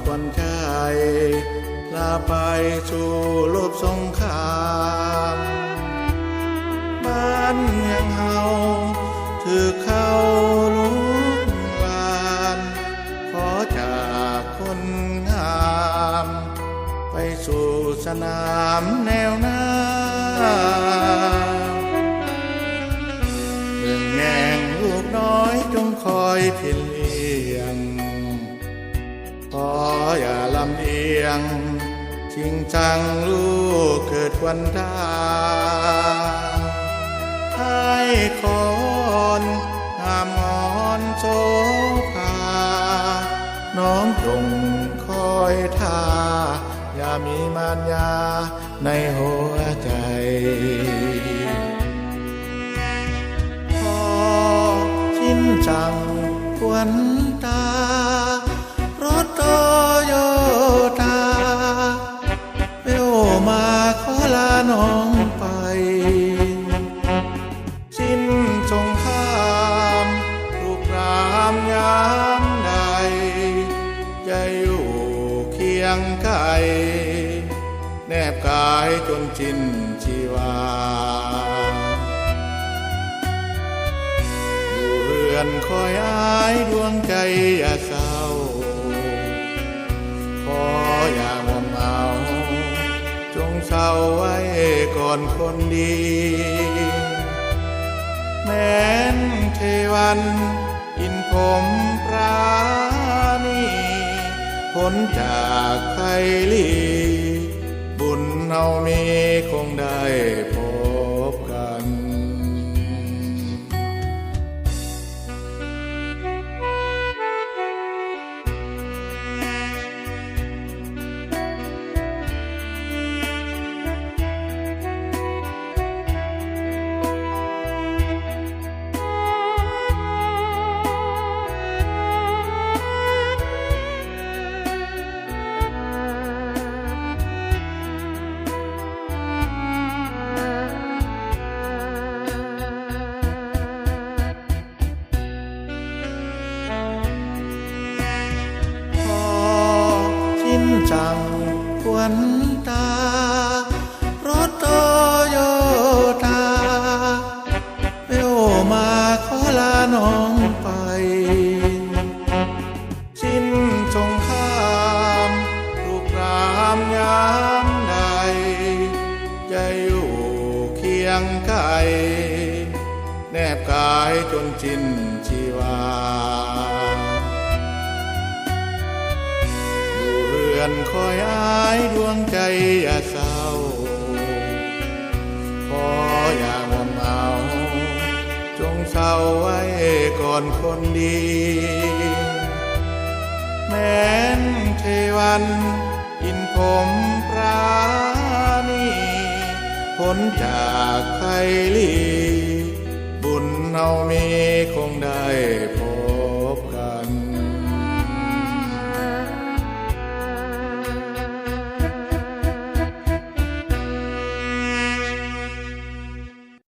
ຄວັນໃຈ ລາໄປສູ່ລົບສົງຄາມ ບ້ານເມືອງເຮົາຖືກເຂົາລຸກລານ ຂໍຈາກຄົນງາມ ໄປສູ່ສະໜາມແນວໜ້າ ເບິ່ງແຍງລູກນ້ອຍຈົ່ງຄອຍເພັນລ້ຽງ ຂໍຢ່າລຳອຽງ ຊິງຊັງລູກເກີດຄວັນຕາ ອ້າຍຂໍວອນ ງາມອ່ອນໂສພາ ນ້ອງຈົ່ງຄອຍທ່າ ຢ່າມີມານຍາໃນຫົວໃຈ ພໍຊິນຈັ່ງຄວັນຕາ ລົດໂຕໂຍຕາ ແວ່ວມາຂໍລານ້ອງໄປ ສິ້ນສົງຄາມ ລຸກລາມຍາມໃດ ຈະຢູ່ຄຽງໄກ ແນບກາຍຈົນສິ້ນຊີວາ ຢູ່ເຮືອນຄອຍອ້າຍດວງໃຈຢ່າເສົ້າ ຂໍຢ່າງ່ວງເຫງົາ ຈົ່ງເສົ້າໄວ້ກ່ອນຄົນດີ ແມ່ນເທວັນ ອິນພົມປານີ ພົ້ນຈາກໄພລີ ບຸນເຮົາມີຄົງໄດ້ພົບກັນ. ພໍຊິນຈັ່ງຄວັນຕາ ລົດໂຕໂຍຕາ ແວ່ວມາຂໍລານ້ອງໄປ ສິ້ນສົງຄາມ ລຸກລາມຍາມໃດ ຈະຢູ່ຄຽງໄກ ແນບກາຍຈົນສິ້ນຊີວາ ຢູ່ເຮືອນຄອຍອ້າຍດວງໃຈຢ່າເສົ້າ ຂໍຢ່າງ່ວງເຫງົາ ຈົ່ງເສົ້າໄວ້ກ່ອນຄົນດີ ແມ່ນເທວັນ ອິນພົມປານີ ພົ້ນຈາກໄພລີ ບຸນເຮົາມີຄົງໄດ້ ພ